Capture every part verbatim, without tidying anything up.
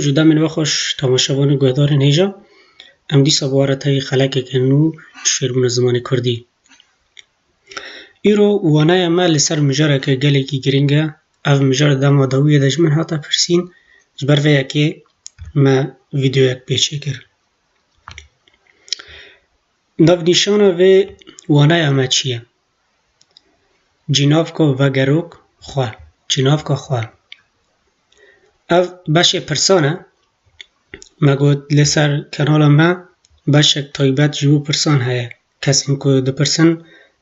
Ji demên we xweş temaşevan û guhdarên hêja. Em dîsa bi we re tevî xelekeke nû ji fêrbûna zimanê kurdî. Îro waneya me li ser mijareke gelekî girîng e. Ev mijar dema dawiyê de ji min hate pirsîn, ji ber vê yekê me vîdeoyek pê çêkir. Navnîşana vê waneya me çi ye? Cînavka vegerok xwe, cînavka xwe. Ev beşê pirsan e. Me got li ser kanala me beşek taybet ji bo pirsan heye. Kesên ku dipirsin,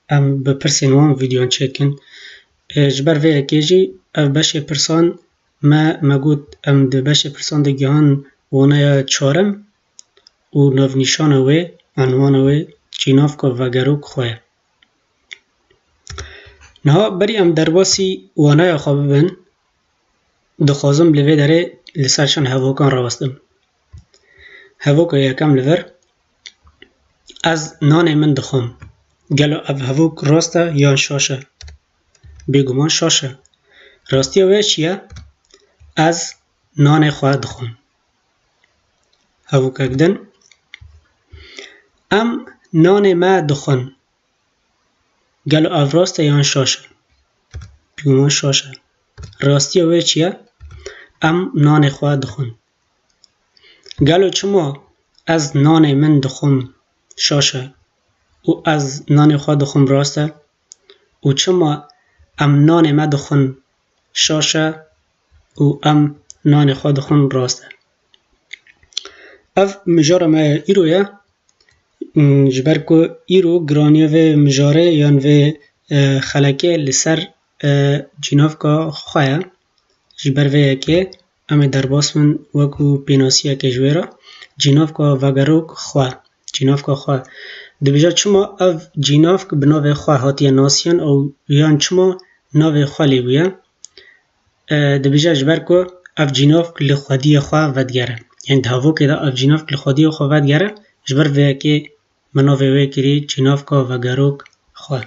em bi pirsên wan vîdeoyan çêdikin. E, ji ber vê yekê jî ev beşê pirsan me, me got em di beşê pirsan de gihan waneya çarim û navnîşana wê, enwana wê, cînavka vegerok xwe ye. Niha berî em derbasî waneya xwe bibin, dixwazim li vê derê li ser çend hevokan rawestim. Hevoka yekem li vir, ez nanê min dixwim. Gelo ev hevok rast e yan şaş e? Bêguman şaş e. Rastiya wê çi ye? Ez nanê xwe dixwim. Hevokek din, em nanê me dixwin. Gelo ev rast e yan şaş e? Bêguman şaş e. Rastiya wê çi ye? Em nanê xwe dixwin. Gelo çima ez nanê min dixwim şaş e û ez nanê xwe dixwim rast e? Û çima em nanê me dixwin şaş e û em nanê xwe dixwin rast e? Ev mijara me îro ye. Hmm, ji ber ku îro giraniya vê mijarê yan vê, e, xelekê li ser, e, cînavka xwe ye. Ji ber vê yekê em ê derbas bin wekî pênasiyeke ji wê re. Cînavka vegerok xwe. Cînavka xwe. Dibêje çima ev cînavk bi navê xwe hatiye nasîn û yan çima navê xwe lê bûye? E, dibêje ji ber ku ev cînavk li xwediyê xwe vedigere. Yanî di hevokê de ev cînavk li xwediyê xwe vedigere, ji ber vê yekê min navê wê kirî cînavka vegerok xwe.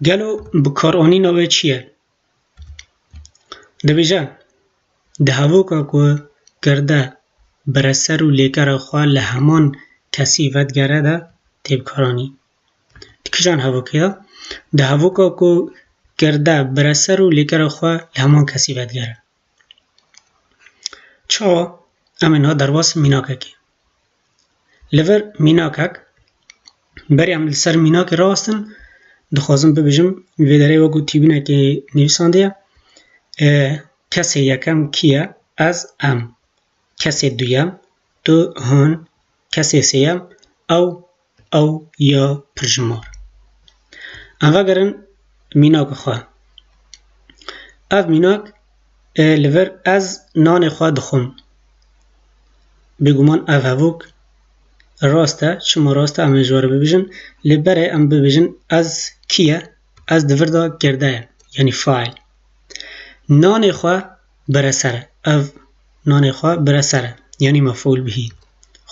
Gelo bikaranîna wê çi ye? Dibêje, di hevoka ku kirde bireser û lêkera xwe li heman kesî vedigere de tê bikaranî. Di kîjan hevokê de? Di hevoka ku kirde bireser û lêkera xwe li heman kesî vedigere. Çawa? Em ê niha derbas mînakekê. Li vir mînakek, berî em li ser mînakê rawestin, dixwazim bibêjim, li vê derê wekî tîbûnekê nivîsandiye. E, kesê yekem kî ye? Ez, em. Kesê duyem, tu, hûn. Kesê sêyem, ew, ew ya pirjimar. Em vegerin mînaka xwe. Ev mînak, e, li vir ez nanê xwe dixwim. Bêguman ev hevok rast e. Çima rast e? Em ê ji we re bibêjin. Lê berê em bibêjin ez kî ye? Ez di vir de kirde ye. Yanî faîl. Nanê xwe bireser e. Ev nanê xwe bireser e. Yanî mefûl bihî.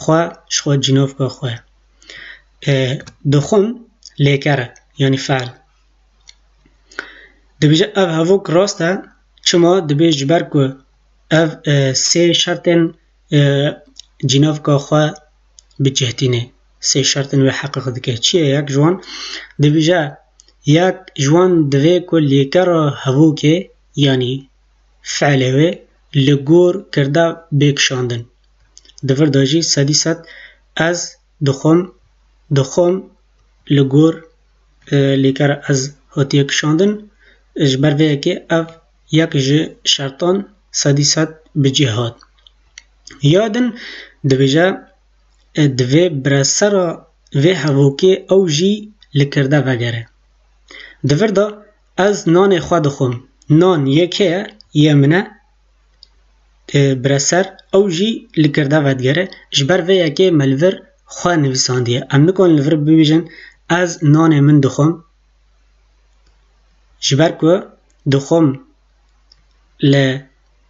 Xwe ji xwe cînavka xwe ye. E, dixwim lêker e. Yanî fe'l. Dibêje ev hevok rast e. Çima? Dibê ji ber ku ev, e, sê şertên, e, cînavka xwe bi cih tîne. Sê şertên wê heqîq dike. Çi ye yek ji wan? Dibêje yek ji wan divê ku lêkera hevokê, yanî fe'lê wê li gor kirda bê kişandin. Di vir de jî sedî sed ez dixwim, dixwim li gor, e, lêkera ez hatiye kişandin. Ji ber vê yekê ev yek ji şertan sedî sed bi cih hat. Ya din dibêje, e, divê biresera vê hevokê ew jî li kirde vegere. Di vir de ez nanê xwe dixwim. Nan yekê ye, yê min e. E, bireser, ew jî li kirde vedigere. Ji ber vê yekê me li vir xwe nivîsandiye. Em nikarin li vir bibêjin, ez nanê min dixwim. Ji ber ku dixwim li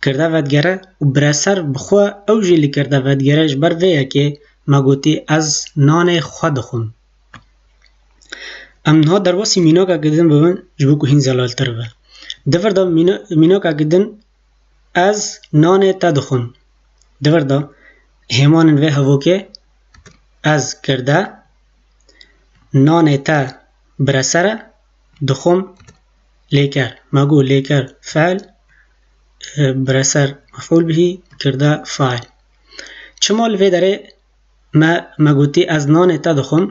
kirde vedigere û bireser bi xwe ew jî li kirde vedigere. Ji ber vê yekê me gotî, ez nanê xwe dixwim. Em niha derbasî mînakeke din bibin, ji bo ku hîn zelaltir be. Di vir de mîna-, mînakeke din Ez nanê te dixwim. Di vir de hêmanên vê hevokê ez kirde, nanê te bireser e, dixwim lêker. Me got lêker fiil, e, bireser mef'ûl bihî, kirde fail. Çima li vê derê me, me gotî ez nanê te dixwim?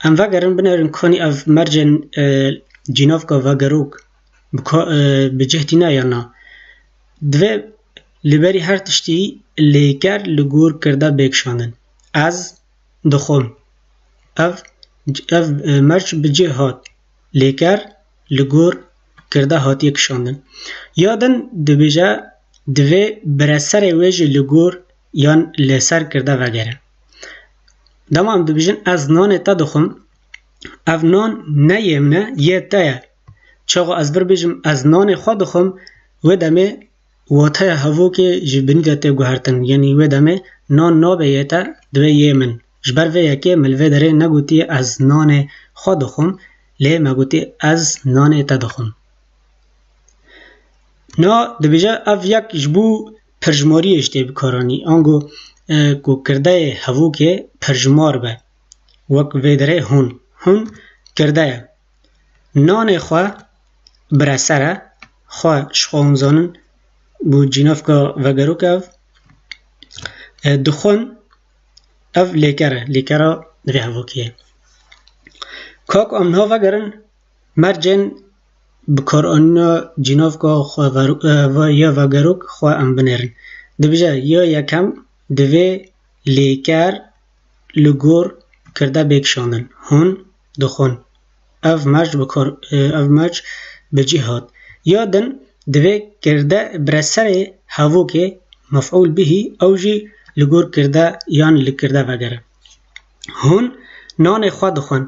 Em vegerin binêrin kanî ev mercên, e, cînavka vegerok bi ka-, e, bi cih tîne yan na. Divê li berî her tiştî lêker li gor kirde bê kişandin. Ez dixwim. Ev, ev, e, merc bi cih hat. Lêker li gor kirde hatiye kişandin. Ya din dibêje divê bireserê wê jî li gor yan li ser kirde vegere. Dema em dibêjin ez nanê te dixwim, ev nan ne yê min e, yê te ye. Çaxa ez vir bêjim ez nanê xwe dixwim, wê demê wateya hevokê ji binî de tê guhertin. Yanî wê demê nan nabe yê te, divê yê min. Ji ber vê yekê min li vê derê negotiye ez nanê xwe dixwim, lê me gotî ez nanê te dixwim. Na dibêje ev yek ji bo pirjimariyê jî tê bikaranî. Ango, e, ku kirdeyê hevokê pirjimar be. Wek vê derê hûn. Hûn kirde ye. Nanê xwe bireser e. Xwe ji xwe hûn zanin bû cînavka vegerok ev. E, dixwin ev lêker e. Lêkera vê hevokê ye. Ka ku em niha vegerin, mercên bikaranîna cînavka xwe ver-, e, ve-, ya vegerok xwe em binêrin. Dibêje ya yekem divê lêker li gor kirde bê kişandin. Hûn dixwin. Ev merc bi kar, e, ev merc bi cih hat. Ya din divê kirde bireserê hevokê mef'ûl bihî ew jî li gor kirde yan li kirde vegere. Hûn nanê xwe dixwin.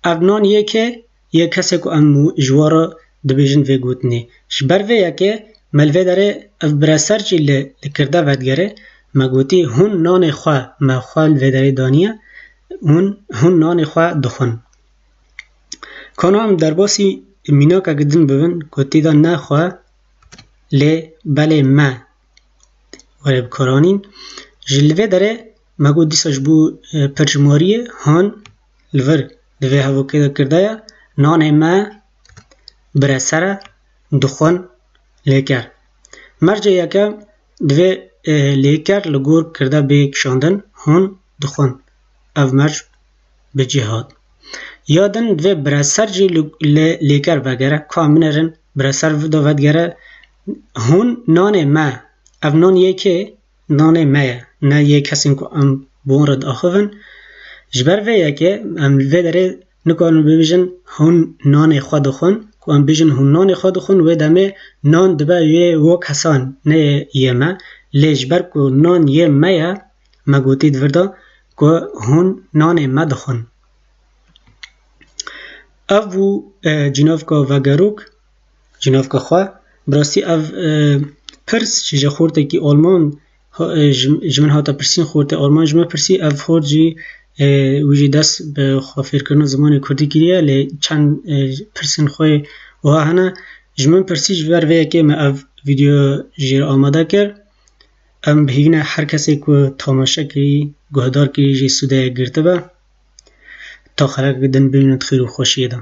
Ev nan yê kê? Yê kesê ku em ji we re dibêjin vê gotinê. Ji ber vê yekê me li vê derê ev bireser jî li, li kirde vedigere, me gotî hûn nanê xwe, me xwe li vê derê daniye, hûn, hûn nanê xwe dixwin. Kana em derbasî mînakeke din bibin ku tê de ne xwe lê belê me were bikaranîn. Ji li vê derê me got dîsa ji bo, e, pirjimariyê han li vir di vê hevokê de kirdaye, nanê me bireser e, dixwin lêker. Mercê yekem divê, e, lêker li gor kirde bê kişandin, hûn dixwin. Ev merc bi cih hat. Ya din divê bireser jî li, li lêker vegere, ka em binêrin bireser vê de vedigere, hûn nanê me, ev nan yê kê? Nanê me ye, ne yê kesên ku em bi wan re diaxivin. Ji ber vê yekê em li vê derê nikarin bibêjin hûn nanê xwe dixwin. Ku em bêjin hûn nanê xwe dixwin, wê demê nan dibe yê wan kesan, ne yê me. Lê ji ber ku nan yê me ye, me gotî di vir de ku hûn nanê me dixwin. Ev bû, e, cînavka vegerok, cînavka xwe. Bi rastî ev, e, pirs ji xortekî Alman ha-, e, ji, ji min hate pirsîn, xortê Alman ji min pirsî, ev xort jî, e, wî jî dest bi xwefêrkirina zimanê kurdî kiriye, lê çend, e, pirsên xwe wiha hene. Ji min pirsî, ji ber vê yekê me ev vîdeo jê re amade kir. Em bi hîvî ne her kesê ku temaşe kirî, guhdar kirî jê sûdeyek girtibe. Ta xelekek din bimînin di xêr û xweşiyê de.